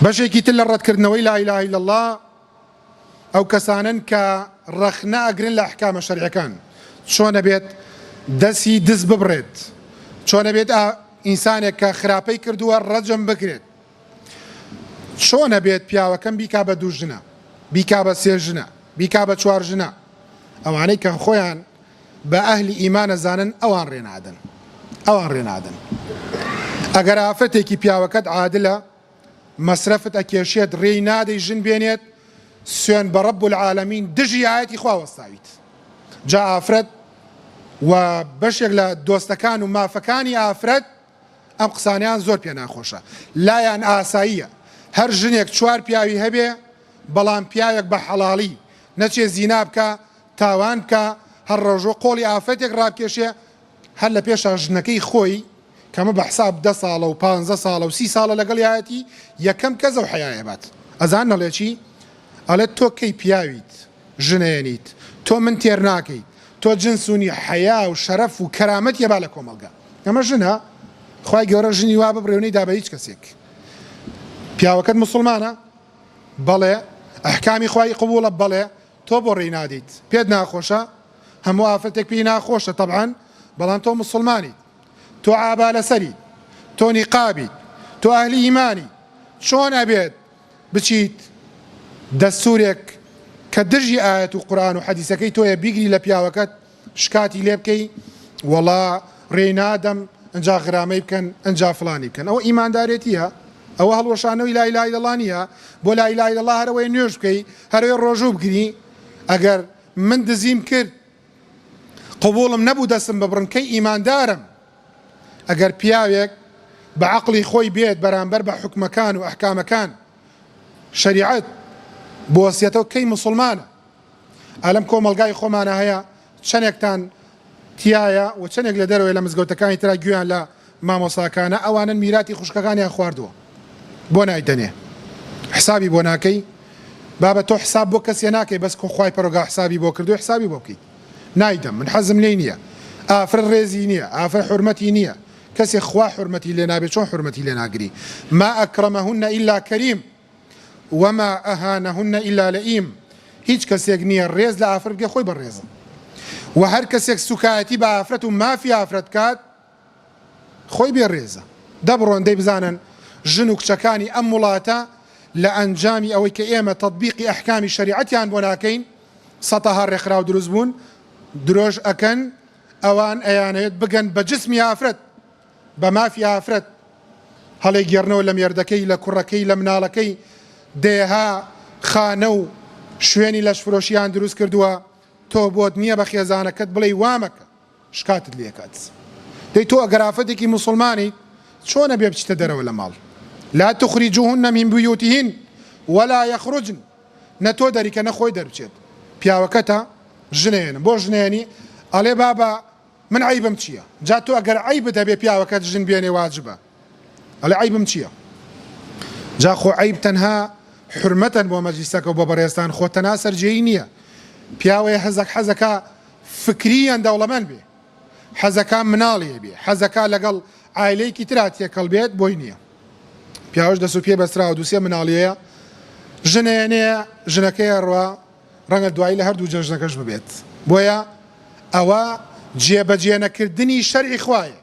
بەشێکی تر لە ڕەتکردنەوەی لا الە الا اللە ئەو کەسانەن کە ڕەخنە ئەگرن لە ئەحکامە شەرعیەکان، چۆن ئەبێت دەسی دز ببڕێت، چۆن ئەبێت ئینسانێک کە خراپەی کردووە ڕەجم بکرێت، چۆن ئەبێت پیاوەکەم بیکا بە دوو ژنە، بیکا بە سێ ژنە، بیکا بە چوار ژنە، ئەوانەی کە خۆیان بە ئەهلی ئیمان ئەزانن ئەوان ڕێ نادەن، ئەوان ڕێ نادەن. ئەگەر ئافرەتێکی پیاوەکەت عادلە مەسرەفت ئەکێشێت ڕێی نادەی ژن بێنێت سوێن بە رب العالمین دژی ئایەتی خوا وەستاویت جا ئافرەت و بەشێک لە دۆستەکان و مافەکانی ئافرەت ئەم قسانیان زۆر پێ ناخۆشە لایان ئاساییە هەر ژنێک چوار پیاوی هەبێ بەڵام پیاوێک بە حەڵاڵی نەچێ زینا بکا تاوان بکا هەر ڕۆژۆ قۆڵی ئافرەتێک ڕابکێشێ هەر لە پێشا ژنەکەی خۆی کەمە بە حساب دە ساڵە و پانزە ساڵە و سی ساڵە لەگەڵیایەتی یەکەم کەس ئەو حەیایە بات ئەزان ئەڵێ چی ئەڵێت تۆ کەی پیاویت ژنەیەنیت تۆ من تێر ناکەیت تۆ جنس و نی حەیا و شەرەف و کەرامەت یەبا لە کۆمەڵگا ئەمە ژنە خوای گەورە ژنی وا ببڕێ و نەیدا بە هیچ کەسێک پیاوەکەت موسڵمانە بەڵێ ئەحکامی خوای قبوڵە بەڵێ تۆ بۆ ڕێی نادەیت پێت ناخۆشە هەموو ئافرەتێک پێی ناخۆشە تەبعەن بەڵام تۆ موسڵمانیت تۆ عابا لەسەریت تۆ نیقابیت تۆ ئەهلی ئیمانی چۆن ئەبێت بچیت دەستورێک کە دژی ئایەت و قورئان و حەدیسەکەی تۆیە بیگری لە پیاوەکەت شکاتی لێ بکەی وەڵا ڕێی نادەم ئنجا غرامەی بکەن ئنجا فڵانی بکەن ئەوە ئیماندارێتیە ئەوە هەڵوەشانەوەی لا اله الا اللە نیە بۆ لا اله الا اللە هەرەوەی نوێژ بکەی هەرەوەی ڕۆژوو بگری ئەگەر من دزیم کرد قبوڵم نەبوو دەستم ببڕن کەی ئیماندارم ئەگەر پیاوێک بە عەقڵی خۆی بێت بەرامبەر بە حوکمەکان و ئەحکامەکان شەریعەت بوەستێتەوە کەی موسڵمانە ئەلەم کۆمەڵگای خۆمانە هەیە چەنێکتان تیایە و چەنێک لە دەرەوەی لە مزگەوتەکانی ترا گوێیان لە مامۆساکانە ئەوانن میراتی خوشکەکانیان خواردووە بۆ نایدەنێ حسابی بۆ ناکەی بابە تۆ حساب بۆ کەسێ ناکەی بەس کۆ خوای پەرۆگا حسابی بۆ کردووی حسابی بۆ بکەیت نایدەم من حەزم لێی نییە ئافرەت ڕێزی نییە ئافرەت حورمەتی نییە کەسێ خوا حورمەتی لێ نابێ چۆن حورمەتی لێ ناگری ما اکرمهن الا کریم وما اهانهن الا لئیم هیچ کەسێک نییە ڕێز لە ئافرەت بگرێ خۆی بەڕێزە وە هەر کەسێک سوکایەتی بە ئافرەت و مافی ئافرەت بکات خۆی بێ ڕێزە. دە بڕۆن دەی بزانن ژن و کچەکانی ئەم وڵاتە لە ئەنجامی ئەوەی کە ئێمە تەتبیقی ئەحکامی شەریعەتیان بۆ ناکەین سەتەها ڕێکخراو دروست بوون درۆش ئەکەن ئەوان ئەیانەوێت بگەن بە جسمی ئافرەت بە مافی ئافرەت هەڵێگێڕنەوە لە مێردەکەی لە کوڕەکەی لە مناڵەکەی دەیەها خانە و شوێنی لەشفرۆشیان دروست کردووە تۆ بۆت نییە بە خێزانەکەت بڵێی وامەکە شکاتت لێ ئەکات دەی تۆ ئەگەر ئافرەتێکی موسڵمانیت چۆن ئەبێ بچیتە دەرەوە لە ماڵ لا تخرجوهن من بیوتهن ولا یخرجن نە تۆ دەریکە نە خۆی دەربچێت پیاوەکەتە ژنێنم بۆ ژنێنی ئەڵێ بابە من عیبم چییە جا تۆ ئەگەر عیبت هەبێ پیاوەکەت ژن بێنێ واجبە ئەڵێ عەیبم چیە؟ جا خۆ عەیب تەنها حورمەتەن بۆ مەجلیسەکە و بۆ بەڕێزتان خۆ تەنها سەرجێیی نیە پیاوەیە حەزەک حەزەکا فکریەن دەوڵەمەند بێ حەزەکا مناڵی هەبێ حەزەکا لەگەڵ عایلەیەکی ترا تێکەڵ بێت بۆی نیە پیاوەش دەست و پێ بەستراوە دووسێ مناڵیەیە ژنەیەنێ ژنەکەی ئەڕوا ڕەنگە دوایی لە هەردوو جەژنەکەش ببێت بۆیە ئەوە جێبەجێ نەکردنی شەرعی خوایە.